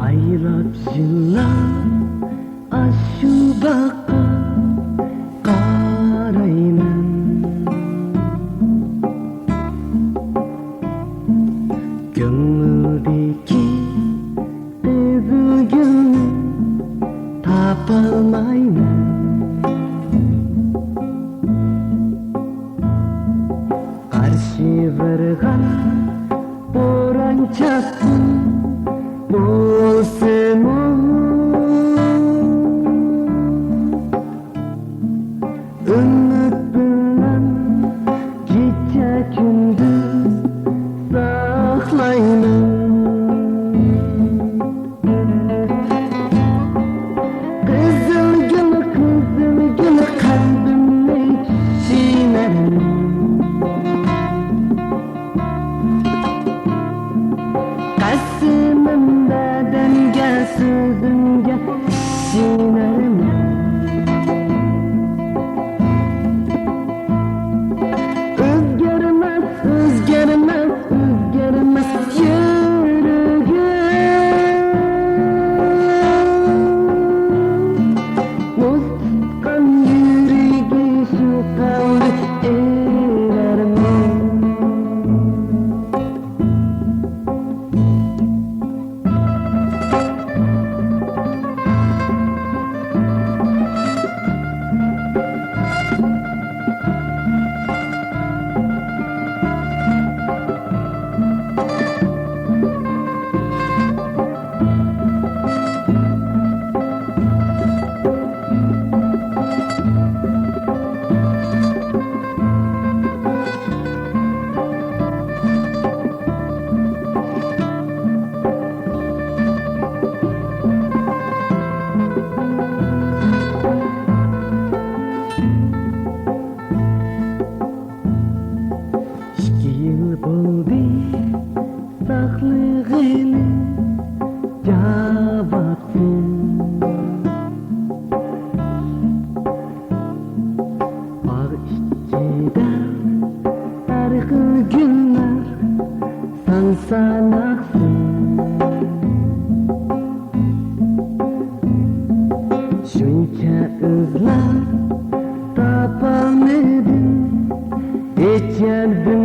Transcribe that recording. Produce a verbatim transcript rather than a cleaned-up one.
ئايلاپ يىللار ئاشۇ باغقا قارايمەن. كۆڭۈلدىكى قىزىل گۈلنى تاپالمايمەن. قارشى بارغان بوران چاپقۇن بولسىمۇ، ئۈمىد بىلەن كېچە كۈندۈز ساقلايمەن. قىزىل گۈل، قىزىل گۈل، قەلبىمنى چۈشىنەرمەن. قەسىمىم بەدەنگە، سۆزۈمگە ئىشىنەرمەن. ئۆزگەرمەس، ئۆزگەرمەس، ئۆزگەرمەس يۈرىكىم. مۇز تۇتقان يۈرىكى شۇ قەۋلى ئېرەرمەن. ئىككى يىل بولدى ساقلىغىنى جاۋابسىز. باغ ئىچىدە ھەر خىل گۈللەر سان ساناقسىز. شۇنچە ئىزلاپ تاپالمىدىم، ھېچ يەردىن